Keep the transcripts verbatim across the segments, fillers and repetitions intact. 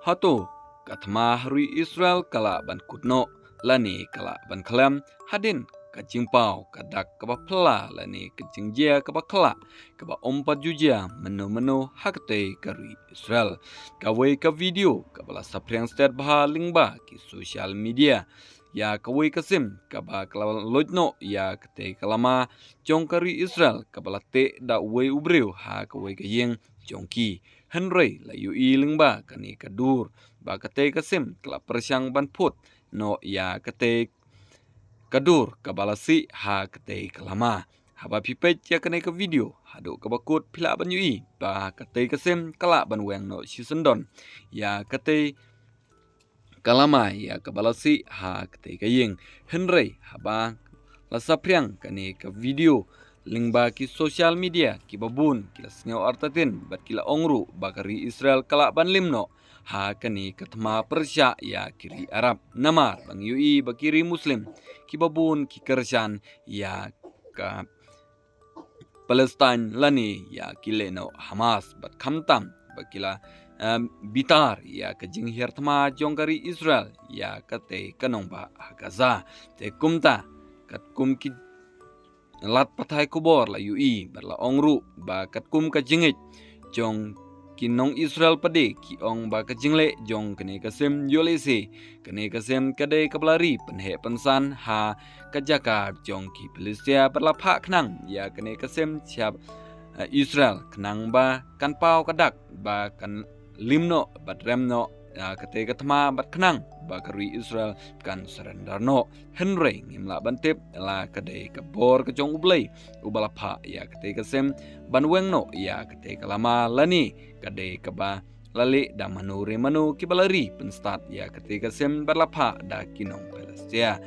Hato ka thma ha ri Israel ka lah ban kut noh lane ka lah ban khlem hadien ka jingpaw ka dak kaba phylla lane ka jingjia kaba khlaiñ kaba ym pat ju jia mynno mynno ha katei ka ri Israel. Kawei ka video kaba la saphriang stet bha lyngba ki social media ïa kawei ka sim kaba ka la loit noh ïa katei ka lama jong ka ri Israel kaba la teh da uwei u briew ha kawei ka ïing jong ki. Hynrei la ïohi lyngba kane ka dur ba katei ka sim ka la pyrshang ban phut noh ïa katei ka dur kaba la sih ha katei ka lama. Haba phi peit ïa kane ka video haduh kaba kut phi lah ban ïohi ba katei ka sim ka lah ban weng noh shisyndon ïa katei ka lama ïa kaba la sih ha katei ka ïing. Hynrei haba la saphriang kane ka video lyngba ki social media kiba bun ki la sngew artatien bad ki la ong ruh ba ka ri Israel ka lah ban lim noh ha kane ka thma pyrshah ïa ki ri Arab. Namar ba ngi ïohi ba ki ri Muslim kiba bun ki kyrshan ïa ka Palestine lane ïa ki lehnoh Hamas bad khamtam ba ki la, em, bitar ïa ka jinghiar thma jong ka ri Israel ïa katei ka nongbah ha Gaza. Te kumta katkum ki lad pathai khubor la ïohi bad la ong ruh ba katkum ka jingngeit jong ki nong Israel pat de ki ong ba ka jingleh jong kane ka sim ïoh lehse kane ka sim ka dei kaba la ri pynheh pynsan ha ka jaka jong ki Philistia bad la phah khnang ïa kane ka sim sha, eh, Israel khnang ba kan paw ka dak ba kan lim noh bad rem noh ïa katei ka thma bad khnang ba ka ri Israel kan surrender noh. Hynrei ngim lah ban tip la ka dei ka bor ka jong U Blei uba la phah ïa katei ka sim ban weng noh ïa katei ka lama lane ka dei kaba la leh da mano re mano kiba la ri pynstad ïa katei ka sim bad la phah da ki nong Palestina.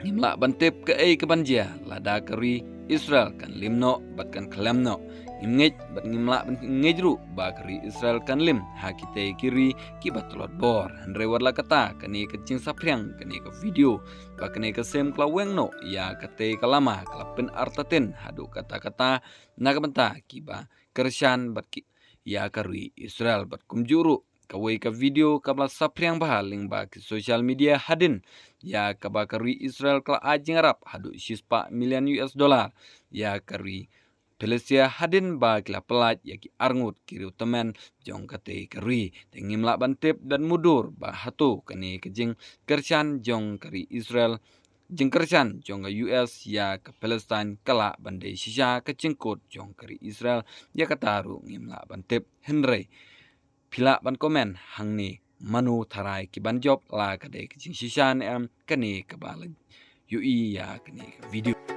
Ngim lah ban tip kaei kaban jia lada ka ri Israel kan lim noh bad kan khlem noh. Ngim ngeit bad ngim lah ban ngeit ruh ba ka ri Israel kan lim ha kitei ki ri kiba tlot bor. Hynrei wat la katta kane ka jingsaphriang kane ka video ba kane ka sim ka la weng noh ïa katei ka lama ka la pynartatien haduh katta katta na ka bynta kiba kyrshan bad ki ïa ka ri Israel bad kumjuh ruh kawei ka video kaba la saphriang bha lyngba ki social media hadien ïa kaba ka ri Israel ka la ai jingïarap haduh shispah million U S dollar ïa ka ri Philistia hadien ba ki la pyllait ïa ki arngut ki riewtymmen jong katei ka ri. Te ngim lah ban tip bad mutdur ba hato kane ka jingkyrshan jong ka ri Israel jingkyrshan jong ka U S ïa ka Palestine ka lah ban dei shisha ka jingkut jong ka ri Israel ïa kata ruh ngim lah ban tip. Hynrei phi lah ban comment hangne mano tharai kiban jop la ka dei ka jingshisha ne em kane kaba la ïohi ïa kane ka video.